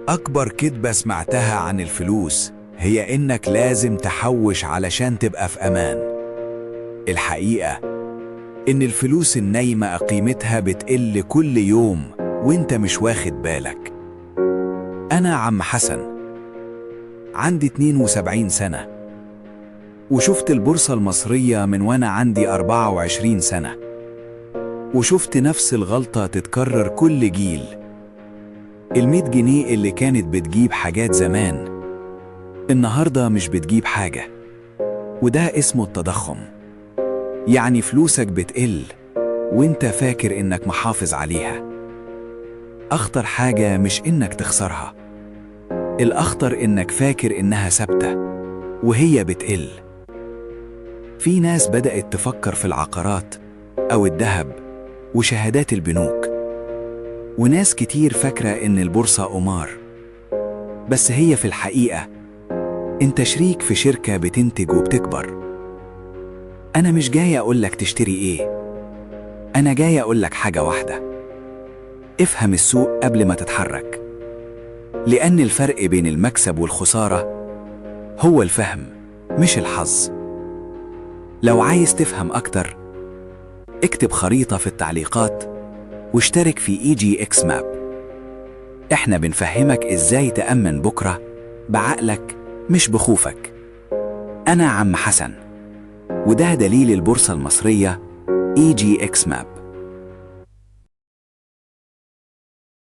أكبر كذبة سمعتها عن الفلوس هي إنك لازم تحوش علشان تبقى في أمان. الحقيقة إن الفلوس النايمة قيمتها بتقل كل يوم وإنت مش واخد بالك. أنا عم حسن، عندي 72 سنة، وشفت البورصة المصرية من وأنا عندي 24 سنة، وشفت نفس الغلطة تتكرر كل جيل. ال100 جنيه اللي كانت بتجيب حاجات زمان النهاردة مش بتجيب حاجة، وده اسمه التضخم. يعني فلوسك بتقل وانت فاكر انك محافظ عليها. أخطر حاجة مش إنك تخسرها، الأخطر إنك فاكر إنها ثابتة وهي بتقل. في ناس بدأت تفكر في العقارات أو الذهب وشهادات البنوك، وناس كتير فاكرة إن البورصة قمار، بس هي في الحقيقة أنت شريك في شركة بتنتج وبتكبر. أنا مش جاي أقولك تشتري إيه، أنا جاي أقولك حاجة واحدة: افهم السوق قبل ما تتحرك، لأن الفرق بين المكسب والخسارة هو الفهم مش الحظ. لو عايز تفهم أكتر، اكتب خريطة في التعليقات واشترك في EGX Map. احنا بنفهمك ازاي تأمن بكرة بعقلك مش بخوفك. أنا عم حسن، وده دليل البورصة المصرية EGX Map.